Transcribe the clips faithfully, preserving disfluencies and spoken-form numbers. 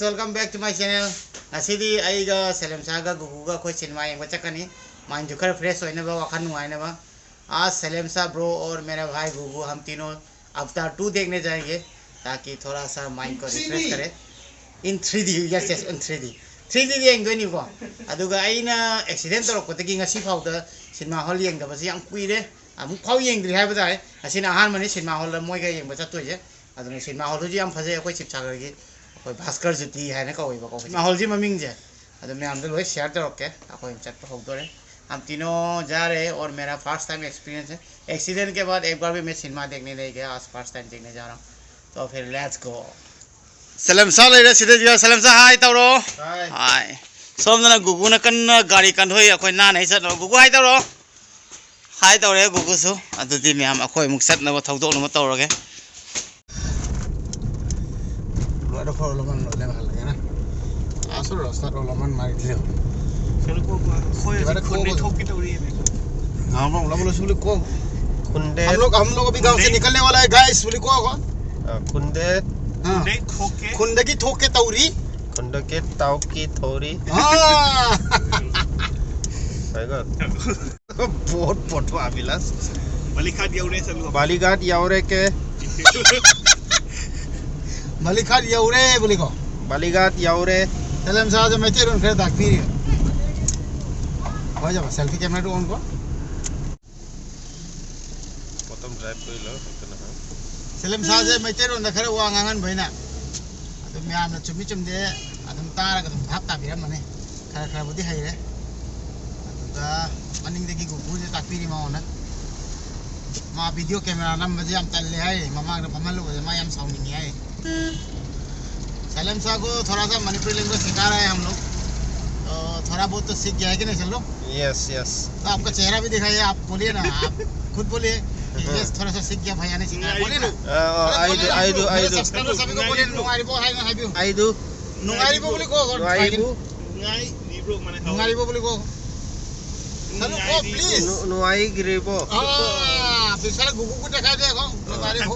Welcome back to my channel. ꯉꯁꯤꯗꯤ ꯑꯩꯒ ꯁꯦꯂꯦꯝꯁꯥꯒ ꯒꯨꯒꯨꯒ ꯑꯩꯈꯣꯏ ꯁꯤꯅꯦꯃꯥ ꯌꯦꯡꯕ ꯆꯠꯀꯅꯤ꯫ ꯃꯥꯏꯟꯁꯨ ꯈꯔ ꯐ꯭ꯔꯦꯁ ꯑꯣꯏꯅꯕ, ꯋꯥꯈꯜ ꯅꯨꯡꯉꯥꯏꯅꯕ꯫ आज सलेमसा ब्रो और मेरा भाई गुगू हम तीनों अवतार टू देखने जाएंगे, ताकि थोड़ा सा माइंड को रिफ्रेश करें। In three D, yes, yes, in three D. Three ꯗꯤꯗ ꯌꯦꯡꯗꯣꯏꯅꯤꯀꯣ꯫ ꯑꯗꯨꯒ ꯑꯩꯅ ꯑꯦꯛꯁꯤꯗꯦꯟ ꯇꯧꯔꯛꯄꯗꯒꯤ ꯉꯁꯤ ꯐꯥꯎꯗ ꯁꯤꯅꯦꯃꯥ ꯍꯣꯜ ꯌꯦꯡꯗꯕꯁꯤ ꯌꯥꯝ ꯀꯨꯏꯔꯦ꯫ ꯑꯃꯨꯛ ꯐꯥꯎ ꯌꯦꯡꯗ꯭ꯔꯤ ꯍꯥꯏꯕ ꯇꯥꯔꯦ꯫ ꯉꯁꯤꯅ ꯑꯍꯥꯟꯕꯅꯤ ꯁꯤꯅꯦꯃꯥ ꯍꯣꯜꯗ ꯃꯣꯏꯒ ꯌꯦꯡꯕ ꯆꯠꯇꯣꯏꯁꯦ꯫ ꯑꯗꯨꯅ ꯁꯤꯅꯦꯃꯥ ꯍꯣꯜꯗꯨꯁꯨ ꯌꯥꯝ ꯐꯖꯩ꯫ ꯑꯩꯈꯣꯏ ꯁꯤꯕꯁꯥꯒꯔꯒꯤ ꯑꯩꯈꯣꯏ ꯚꯥꯁꯀꯔ ꯖꯨꯇꯤ ꯍꯥꯏꯅ ꯀꯧꯋꯦꯕꯀꯣ ꯁꯤꯅꯦꯃꯥ ꯍꯣꯜꯁꯤ ꯃꯃꯤꯡꯁꯦ꯫ ꯑꯗꯨ ꯃꯌꯥꯝꯗ ꯂꯣꯏ ꯁꯤꯌꯔ ꯇꯧꯔꯛꯀꯦ꯫ ꯑꯩꯈꯣꯏ ꯆꯠꯄ ꯍꯧꯗꯣꯔꯦ꯫ हम तीनों जा रहे हैं और मेरा फर्स्ट टाइम एक्सपीरियंस है। एक्सीडेंट के बाद एक बार भी मैं सिनेमा देखने नहीं गया, आज फर्स्ट टाइम देखने जा रहा हूँ। तो फिर लेट्स गो। ꯁꯂꯦꯝꯁꯥ ꯂꯩꯔꯦ ꯁꯤꯗꯩꯁꯤꯗ꯫ ꯁꯂꯦꯝꯁꯥ, ꯍꯥꯏ ꯇꯧꯔꯣ꯫ ꯍꯥꯏ꯫ ꯍꯥꯏ꯫ ꯁꯣꯝꯗꯅ ꯒꯨꯒꯨꯅ ꯀꯟꯅ ꯒꯥꯔꯤ ꯀꯟꯊꯣꯛꯏ, ꯑꯩꯈꯣꯏ ꯅꯥꯟꯅ ꯍꯦꯛ ꯆꯠꯅꯕ꯫ ꯒꯨꯒꯨ, ꯍꯥꯏ ꯇꯧꯔꯣ꯫ ꯍꯥꯏ ꯇꯧꯔꯦ ꯒꯨꯒꯨꯁꯨ꯫ ꯑꯗꯨꯗꯤ ꯃꯌꯥꯝ ꯑꯩꯈꯣꯏ ꯑꯃꯨꯛ ꯆꯠꯅꯕ ꯊꯧꯗꯣꯛꯅꯕ ꯇꯧꯔꯒꯦ꯫ ꯂꯣꯏꯔꯦ, ꯈꯔ ꯑꯣꯜꯂꯝꯃꯅꯤ, ꯂꯣꯏꯔꯦ, ꯍꯜꯂꯒꯦꯅ꯫ ꯑꯥ, ꯁꯨꯔ ꯔꯣꯁꯇꯥ ꯑꯣꯜꯂꯝꯃꯅꯤ, ꯃꯥꯒꯤ ꯊꯤꯌꯣ꯫ ꯆꯠꯂꯣ, ꯀꯣ, ꯀꯣ, ꯑꯩꯈꯣꯏ ꯍꯧꯖꯤꯛ ꯏꯕꯥꯅꯤ ꯈꯨꯟꯗꯩ ꯀꯣ, ꯊꯣꯛꯀꯦ ꯇꯧꯔꯤꯌꯦ꯫ हाँ, हम लोग बोले, बोले, बोले, को खुंडे। हम लोग, हम लोग अभी गांव से खुंडे। निकलने वाला है, गाइस, बोले, को, को। हाँ, खुंडे। हाँ। खुंडे खोके। खुंडे की थोके तौरी। खुंडे के ताव की थोरी। हाँ। सही बात। बहुत फोटो अभिलाष। बालीघाट यौरे चलो। बालीघाट यौरे के। बालीघाट यौरे बोले को। बालीघाट यौरे। चले हम साथ में तेरे उनके दाग पी रहे। हो जाओ, सेल्फी कैमरा टू ऑन को। ꯃꯇꯝ ꯗ꯭ꯔꯥꯏꯚ ꯇꯧꯔꯤꯂꯣ ꯍꯦꯛꯇꯅ ꯍꯥꯏ꯫ ꯁꯦꯂꯦꯝꯁꯥꯁꯦ ꯃꯩꯇꯩꯂꯣꯟꯗ ꯈꯔ ꯋꯥ ꯉꯥꯡꯍꯟꯕ ꯑꯩꯅ꯫ ꯑꯗꯨ ꯃꯌꯥꯝꯅ ꯆꯨꯝꯃꯤ ꯆꯨꯝꯗꯦ ꯑꯗꯨꯝ ꯇꯥꯔꯒ ꯑꯗꯨꯝ ꯚꯥꯞ ꯇꯥꯕꯤꯔꯝꯃꯅꯤ꯫ ꯈꯔ ꯈꯔꯕꯨꯗꯤ ꯍꯩꯔꯦ꯫ ꯑꯗꯨꯒ ꯃꯅꯤꯡꯗꯒꯤ ꯒꯨꯒꯨꯁꯦ ꯇꯥꯛꯄꯤꯔꯤ ꯃꯉꯣꯟꯗ꯫ ꯃꯥ ꯚꯤꯗꯤꯑꯣ ꯀꯦꯃꯦꯔꯥ ꯅꯝꯕꯁꯦ ꯌꯥꯝ ꯇꯜꯂꯦ ꯍꯥꯏ, ꯃꯃꯥꯡꯗ ꯐꯝꯍꯜꯂꯨꯕꯁꯦ ꯃꯥ ꯌꯥꯝ ꯁꯥꯎꯅꯤꯡꯉꯦ ꯍꯥꯏ꯫ सलेम सा को थोड़ा सा मणिपुरी लैंग्वेज सिखा रहे हैं हम लोग, तो थोड़ा बहुत तो सीख गया है कि नहीं, चलो? Yes, yes. तो आपका चेहरा भी दिखाइए, आप बोलिए ना, आप खुद बोलिए कि, "यस, थोड़ा सा सीख गया भैया ने सिखाया", बोलिए ना। ꯑ, ꯑ, ꯑꯩꯗꯨ, ꯑꯩꯗꯨ, ꯑꯩꯗꯨ꯫ ꯁꯕꯁꯀ꯭ꯔꯥꯏꯕꯔ ꯁꯕꯤꯀꯣ ꯕꯣꯂꯤꯌꯦ, ꯅꯨꯡꯉꯥꯏꯔꯤꯕꯣ ꯍꯥꯏꯅ ꯍꯥꯏꯕꯤꯌꯨ꯫ ꯑꯩꯗꯨ꯫ ꯅꯨꯡꯉꯥꯏꯔꯤꯕꯣ ꯕꯣꯂꯤꯀꯣ, ꯅꯨꯡꯉꯥꯏꯔꯤꯕꯣ? ꯅꯨꯡꯉꯥꯏꯔꯤꯕ꯭ꯔꯣ? ꯃꯥꯅ ꯍꯥꯎꯋꯦ꯫ ꯅꯨꯡꯉꯥꯏꯔꯤꯕꯣ ꯕꯣꯂꯤꯀꯣ꯫ ꯆꯠꯂꯨꯀꯣ, ꯅꯨꯡꯉꯥꯏꯔꯤꯕ꯭ꯔꯣ? ꯄ꯭ꯂꯤꯖ꯫ ꯅꯨ-, ꯅꯨꯡꯉꯥꯏꯒ꯭ꯔꯤꯕꯣ? ꯑꯥ, ꯄꯩꯁꯥ ꯒꯨꯒꯨ ꯈꯨꯠꯇ ꯈꯥꯏꯗꯦꯀꯣ꯫ ꯅꯨꯡꯉꯥꯏꯔꯤꯕꯣ?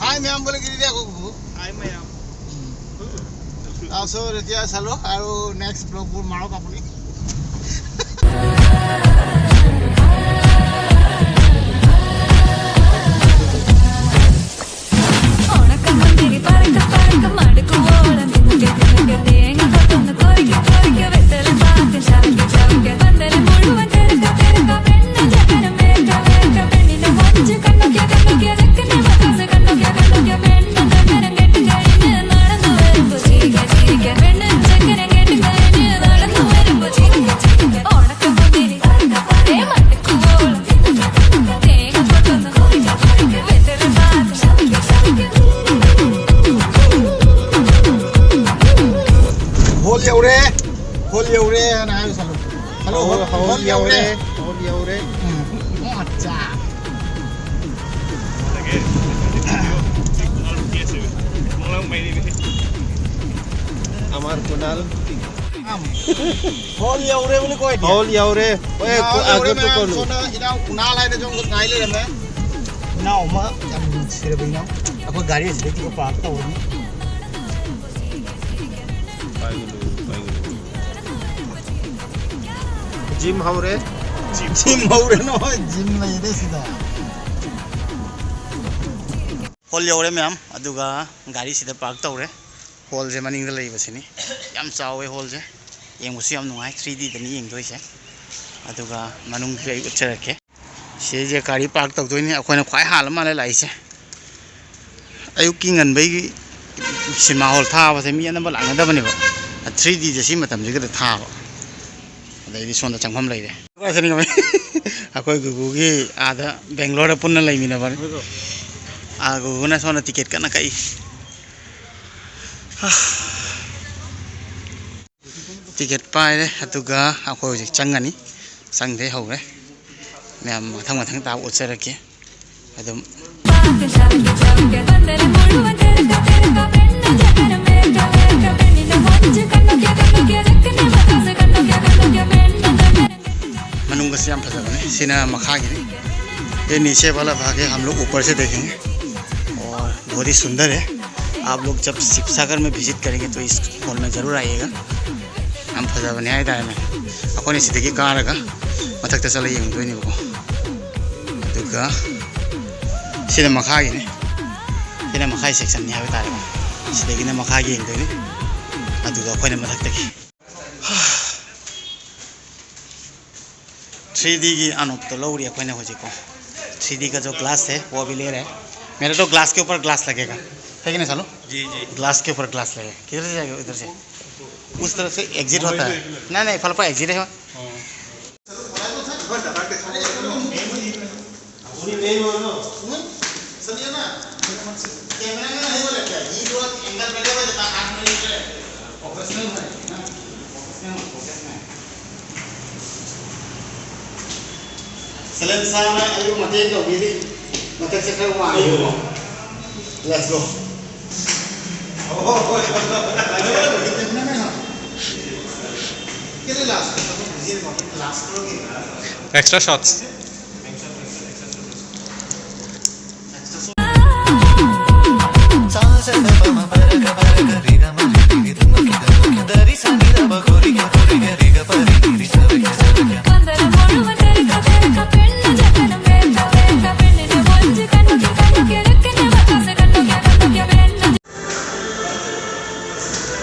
ꯍꯥꯏ ꯃꯌꯥꯝ ꯕꯣꯂꯤ ꯒꯤꯔꯤꯗꯦꯀꯣ ꯒꯨꯒꯨ꯫ ꯍꯥꯏ ꯃꯌꯥꯝ꯫ ꯎꯝ꯫ তাৰপিছত এতিয়া চালো আৰু নেক্সট ব্লগবোৰ মাৰক আপুনি। ꯍꯣꯜ ꯌꯧꯔꯦ, ꯍꯣꯜ ꯌꯧꯔꯦ ꯍꯥꯏꯅ ꯍꯥꯏꯌꯨ ꯁꯥꯂꯨ꯫ ꯁꯥꯂꯨ, ꯍꯣꯜ, ꯍꯣꯜ ꯌꯧꯔꯦ꯫ ꯍꯣꯜ ꯌꯧꯔꯦ꯫ ꯎꯝ꯫ ꯑꯣ, ꯑꯠꯆꯥ꯫ ꯑꯃꯔ ꯀꯨꯅꯥꯜ꯫ ꯍꯣꯜ ꯌꯧꯔꯦ ꯕꯨꯂꯤ ꯀꯣꯏ ꯗꯤꯌꯥ꯫ ꯍꯣꯜ ꯌꯧꯔꯦ꯫ ꯑꯣꯏ, ꯍꯣꯜ ꯌꯧꯔꯦ ꯑꯒꯔ ꯇꯨ ꯃꯌꯥꯝ꯫ ꯀꯣꯅꯨ꯫ ꯁꯣꯝꯗ ꯏꯅꯥꯎ ꯀꯨꯅꯥꯜ ꯍꯥꯏꯅ ꯁꯣꯝꯗ ꯉꯥꯏ ꯂꯩꯔꯝꯃꯦ꯫ ꯏꯅꯥꯎ ꯑꯃ ꯌꯥꯝ ꯅꯨꯡꯁꯤꯔꯕ ꯏꯅꯥꯎ꯫ ꯑꯩꯈꯣꯏ ꯒꯥꯔꯤ ꯑꯁꯤꯗꯒꯤ ꯄꯥꯔꯛ ꯇꯧꯔꯅꯤ꯫ ꯄꯥꯏꯒꯅꯨ, ꯄꯥꯏꯒꯅꯨ꯫ ꯖꯤꯝ ꯍꯧꯔꯦ꯫ ꯖꯤꯝ ꯍꯧꯔꯦ ꯅꯣꯏ, ꯖꯤꯝ ꯂꯩꯔꯦ ꯁꯤꯗ꯫ ꯍꯣꯜ ꯌꯧꯔꯦ ꯃꯌꯥꯝ, ꯑꯗꯨꯒ ꯒꯥꯔꯤꯁꯤꯗ ꯄꯥꯔꯛ ꯇꯧꯔꯦ꯫ ꯍꯣꯜꯁꯦ ꯃꯅꯤꯡꯗ ꯂꯩꯕꯁꯤꯅꯤ꯫ ꯌꯥꯝ ꯆꯥꯎꯋꯦ ꯍꯣꯜꯁꯦ, ꯌꯦꯡꯕꯁꯨ ꯌꯥꯝ ꯅꯨꯡꯉꯥꯏ꯫ ꯊ꯭ꯔꯤ ꯗꯤꯗꯅꯤ ꯌꯦꯡꯗꯣꯏꯁꯦ꯫ ꯑꯗꯨꯒ ꯃꯅꯨꯡꯒꯤ ꯑꯩ ꯎꯠꯆꯔꯛꯀꯦ꯫ ꯁꯤꯁꯦ ꯒꯥꯔꯤ ꯄꯥꯔꯛ ꯇꯧꯗꯣꯏꯅꯤ꯫ ꯑꯩꯈꯣꯏꯅ ꯈ꯭ꯋꯥꯏ ꯍꯥꯜꯂ ꯃꯥꯜꯂꯦ ꯂꯥꯛꯏꯁꯦ꯫ ꯑꯌꯨꯛꯀꯤ ꯉꯟꯕꯩꯒꯤ ꯁꯤꯅꯦꯃꯥ ꯍꯣꯜ ꯊꯥꯕꯁꯦ ꯃꯤ ꯑꯅꯝꯕ ꯂꯥꯛꯅꯗꯕꯅꯦꯕ꯫ ꯊ꯭ꯔꯤ ꯗꯤꯁꯦ ꯁꯤ ꯃꯇꯝꯁꯤꯒꯗ ꯊꯥꯕ꯫ ꯑꯗꯩꯗꯤ ꯁꯣꯝꯗ ꯆꯪꯐꯝ ꯂꯩꯔꯦ꯫ ꯑꯩꯈꯣꯏ ꯒꯨꯒꯨꯒꯤ ꯑꯥꯗ ꯕꯦꯡꯒ꯭ꯂꯣꯔꯗ ꯄꯨꯟꯅ ꯂꯩꯃꯤꯟꯅꯕꯅꯤ꯫ ꯑꯥ, ꯒꯨꯒꯨꯅ ꯁꯣꯝꯗ ꯇꯤꯀꯦꯠ ꯀꯟꯅ ꯀꯛꯏ꯫ ꯇꯤꯀꯦꯠ ꯄꯥꯏꯔꯦ, ꯑꯗꯨꯒ ꯑꯩꯈꯣꯏ ꯍꯧꯖꯤꯛ ꯆꯪꯉꯅꯤ꯫ ꯆꯪꯗꯩ ꯍꯧꯔꯦ꯫ ꯃꯌꯥꯝ ꯃꯊꯪ ꯃꯊꯪ ꯇꯥꯕ ꯎꯠꯆꯔꯛꯀꯦ꯫ ꯑꯗꯨꯝ ꯃꯅꯨꯡꯒꯁꯦ ꯌꯥꯝ ꯐꯖꯕꯅꯦ꯫ ꯁꯤꯅ ꯃꯈꯥꯒꯤꯅꯤ꯫ ये नीचे वाला भाग है, हम लोग ऊपर से देखेंगे। और बहुत ही सुंदर है। आप लोग जब शिवसागर में विजिट करेंगे तो इस हॉल में ज़रूर आइएगा। ꯌꯥꯝ ꯐꯖꯕꯅꯦ ꯍꯥꯏꯇꯥꯔꯦꯅꯦ꯫ ꯑꯩꯈꯣꯏꯅ ꯁꯤꯗꯒꯤ ꯀꯥꯔꯒ ꯃꯊꯛꯇ ꯆꯠꯂ ꯌꯦꯡꯗꯣꯏꯅꯦꯕꯀꯣ꯫ ꯑꯗꯨꯒ ꯁꯤꯅ ꯃꯈꯥꯒꯤꯅꯤ꯫ ꯁꯤꯅ ꯃꯈꯥꯒꯤ ꯁꯦꯛꯁꯟꯅꯤ ꯍꯥꯏꯕ ꯇꯥꯔꯦꯀꯣ꯫ ꯁꯤꯗꯒꯤꯅ ꯃꯈꯥꯒꯤ ꯌꯦꯡꯗꯣꯏꯅꯤ꯫ ꯑꯗꯨꯒ ꯑꯩꯈꯣꯏꯅ ꯃꯊꯛꯇꯒꯤ थ्री डी की अनोप तो लो रही है कोई ना हो जी को। थ्री डी का जो ग्लास है वो भी ले रहे हैं। मेरा तो ग्लास के ऊपर ग्लास लगेगा, है कि नहीं? चलो, जी जी। ग्लास के ऊपर ग्लास लगे। किधर से जाएगा? उधर से, उस तरफ से एग्जिट होता है। नहीं नहीं, फल पर एग्जिट है। ꯁꯂꯦꯝ ꯁꯥꯅ ꯑꯩꯕꯨ ꯃꯇꯦꯡ ꯇꯧꯕꯤꯔꯤ꯫ ꯃꯊꯛꯁꯦ ꯈꯔ ꯋꯥꯡꯉꯦꯕꯀꯣ꯫ Let's go. Extra shots.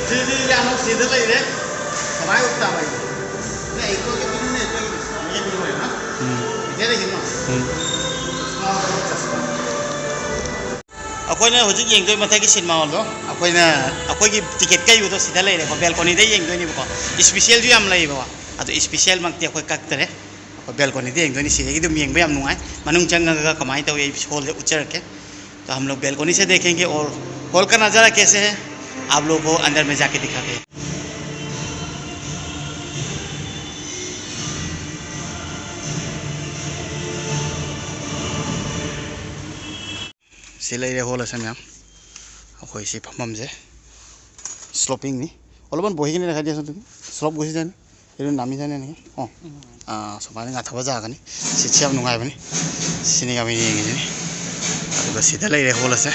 ꯁꯤꯗꯤ ꯌꯥꯝꯅ ꯁꯤꯗ ꯂꯩꯔꯦ꯫ ꯀꯃꯥꯏꯅ ꯎꯞꯇꯥꯕ ꯑꯩꯗꯤ? ꯅ ꯑꯩꯈꯣꯏꯒꯤ ꯄꯤꯔꯨꯅꯦ, ꯑꯩꯈꯣꯏꯒꯤ ꯄꯤꯔꯨꯅꯦ, ꯍꯥ? ꯎꯝ꯫ ꯏꯆꯦ ꯂꯩꯁꯤꯅꯣ? ꯎꯝ꯫ ꯑꯩꯈꯣꯏꯅ ꯍꯧꯖꯤꯛ ꯌꯦꯡꯗꯣꯏ ꯃꯊꯛꯀꯤ ꯁꯤꯅꯦꯃꯥ ꯍꯣꯜꯗꯣ, ꯑꯩꯈꯣꯏꯅ, ꯑꯩꯈꯣꯏꯒꯤ ꯇꯤꯀꯦꯠ ꯀꯛꯏꯕꯗꯣ ꯁꯤꯗ ꯂꯩꯔꯦꯀꯣ, ꯕꯦꯜꯀꯣꯅꯤꯗ ꯌꯦꯡꯗꯣꯏꯅꯦꯕꯀꯣ꯫ ꯏꯁꯄꯤꯁꯦꯜꯁꯨ ꯌꯥꯝ ꯂꯩꯕꯀꯣ, ꯑꯗꯣ ꯏꯁꯄꯤꯁꯦꯜꯃꯛꯇꯤ ꯑꯩꯈꯣꯏ ꯀꯛꯇꯔꯦ꯫ ꯑꯩꯈꯣꯏ ꯕꯦꯜꯀꯣꯅꯤꯗ ꯌꯦꯡꯗꯣꯏꯅꯤ꯫ ꯁꯤꯗꯒꯤ ꯑꯗꯨꯝ ꯌꯦꯡꯕ ꯌꯥꯝ ꯅꯨꯡꯉꯥꯏ꯫ ꯃꯅꯨꯡ ꯆꯪꯉꯒ ꯀꯃꯥꯏꯅ ꯇꯧꯏ ꯑꯩ ꯍꯣꯜꯗ ꯎꯠꯆꯔꯛꯀꯦ꯫ तो हम लोग बेलकोनी से देखेंगे और हॉल का नज़ारा कैसे है, आप लोगों को अंदर में जाके दिखाते हैं। ꯁꯤ ꯂꯩꯔꯦ ꯍꯣꯜ ꯑꯁꯦ ꯃꯌꯥꯝ꯫ ꯑꯩꯈꯣꯏ ꯁꯤ ꯐꯝꯐꯝꯁꯦ ꯁ꯭ꯂꯣꯄꯤꯡꯅꯤ꯫ অলপমান বহি কিনে দেখাই দিয়াচোন তুমি। শ্লোপ গুচি যায় নে? এইটো নামি যায় নে নেকি? ꯑꯣ, ꯑꯥ, ꯁꯨꯃꯥꯏꯅ ꯉꯥꯊꯕ ꯌꯥꯒꯅꯤ꯫ ꯁꯤꯠꯁꯦ ꯌꯥꯝ ꯅꯨꯡꯉꯥꯏꯕꯅꯤ꯫ ꯁꯤꯅꯤ ꯌꯥꯝ ꯌꯦꯡꯉꯤꯁꯤꯅꯤ꯫ ꯑꯗꯨꯒ ꯁꯤꯗ ꯂꯩꯔꯦ ꯍꯣꯜ ꯑꯁꯦ꯫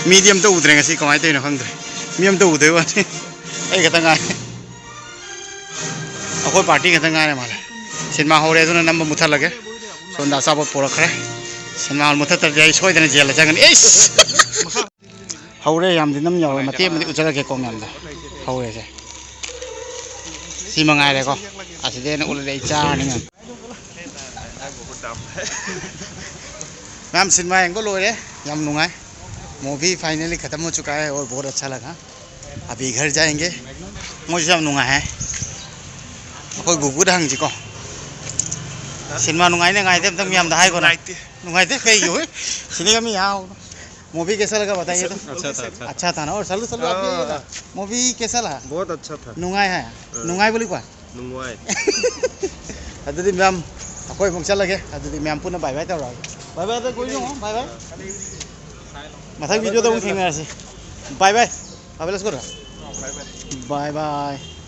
ꯃꯤꯗꯤ ꯑꯝꯇ ꯎꯗ꯭ꯔꯦ ꯉꯁꯤ, ꯀꯃꯥꯏꯅ ꯇꯧꯔꯤꯅꯣ ꯈꯪꯗ꯭ꯔꯦ꯫ ꯃꯤ ꯑꯝꯇ ꯎꯗꯣꯏ ꯋꯥꯅꯤ꯫ ꯑꯩ ꯈꯛꯇ ꯉꯥꯏꯔꯦ꯫ ꯑꯩꯈꯣꯏ ꯄꯥꯔꯇꯤ ꯈꯛꯇ ꯉꯥꯏꯔꯦ ꯃꯥꯜꯂꯦ꯫ ꯁꯤꯅꯦꯃꯥ ꯍꯧꯔꯦ, ꯑꯗꯨꯅ ꯅꯝꯕ ꯃꯨꯠꯊꯠꯂꯒꯦ꯫ ꯁꯣꯝꯗ ꯑꯆꯥꯄꯣꯠ ꯄꯣꯔꯛꯈ꯭ꯔꯦ꯫ ꯁꯤꯅꯦꯃꯥ ꯍꯣꯜ ꯃꯨꯠꯊꯠꯇ꯭ꯔꯗꯤ ꯑꯩ ꯁꯣꯏꯗꯅ ꯖꯦꯜꯗ ꯆꯪꯒꯅꯤ꯫ ꯑꯩꯁ! ꯍꯧꯔꯦ, ꯌꯥꯝꯗꯤ ꯅꯝ ꯌꯥꯎꯔꯦ, ꯃꯇꯦꯛ ꯑꯃꯗꯤ ꯎꯠꯆꯔꯛꯀꯦꯀꯣ ꯃꯌꯥꯝꯗ꯫ ꯍꯧꯔꯦꯁꯦ꯫ ꯁꯤ ꯃꯉꯥꯏꯔꯦꯀꯣ꯫ ꯑꯁꯤꯗꯩ ꯍꯦꯟꯅ ꯎꯠꯂꯗꯤ ꯑꯩ ꯆꯥꯔꯅꯤ ꯃꯌꯥꯝ꯫ ꯃꯌꯥꯝ, ꯁꯤꯅꯦꯃꯥ ꯌꯦꯡꯕ ꯂꯣꯏꯔꯦ꯫ ꯌꯥꯝ ꯅꯨꯡꯉꯥꯏ꯫ Movie finally खत्म हो चुका है और बहुत अच्छा लगा। अभी घर जाएंगे꯫ ꯃꯣꯏꯁꯨ ꯌꯥꯝ ꯅꯨꯡꯉꯥꯏ ꯍꯥꯏ꯫ ꯑꯩꯈꯣꯏ ꯒꯨꯒꯨꯗ ꯍꯪꯁꯤꯀꯣ꯫ ꯁꯤꯅꯦꯃꯥ ꯅꯨꯡꯉꯥꯏꯅꯦ ꯉꯥꯏꯗꯦ ꯑꯝꯇꯪ ꯃꯌꯥꯝꯗ ꯍꯥꯏꯈꯣꯅ꯫ ꯅꯨꯡꯉꯥꯏꯇꯦ꯫ ꯅꯨꯡꯉꯥꯏꯇꯦ ꯀꯩꯒꯤ ꯑꯣꯏ? ꯁꯤꯅꯦꯃꯥ ꯃꯤ ꯌꯥꯎ꯫ Movie कैसा लगा बताइए तो। अच्छा था, अच्छा था। अच्छा था ना? और सालू, सालू, आप ये, हाँ। Movie कैसा लगा? बहुत अच्छा था। ꯅꯨꯡꯉꯥꯏ ꯍꯥꯏ꯫ ꯅꯨꯡꯉꯥꯏ ꯕꯣꯂꯤ ꯀꯣ꯫ ꯅꯨꯡꯉꯥꯏ꯫ ꯑꯗꯨꯗꯤ ꯃꯌꯥꯝ, ꯑꯩꯈꯣꯏ ꯑꯃꯨꯛ ꯆꯠꯂꯒꯦ꯫ ꯑꯗꯨꯗꯤ ꯃꯌꯥꯝ ꯄꯨꯟꯅ bye bye ꯇꯧꯔꯛꯑꯒꯦ꯫ Bye bye, ꯑꯗ ꯀꯣꯏꯁꯨ ꯑꯃꯨꯛ bye bye꯫ ꯃꯊꯪ videoꯗ ꯑꯃꯨꯛ ꯊꯦꯡꯅꯔꯁꯤ꯫ Bye bye꯫ Bye bye, let's go꯫ Bye bye꯫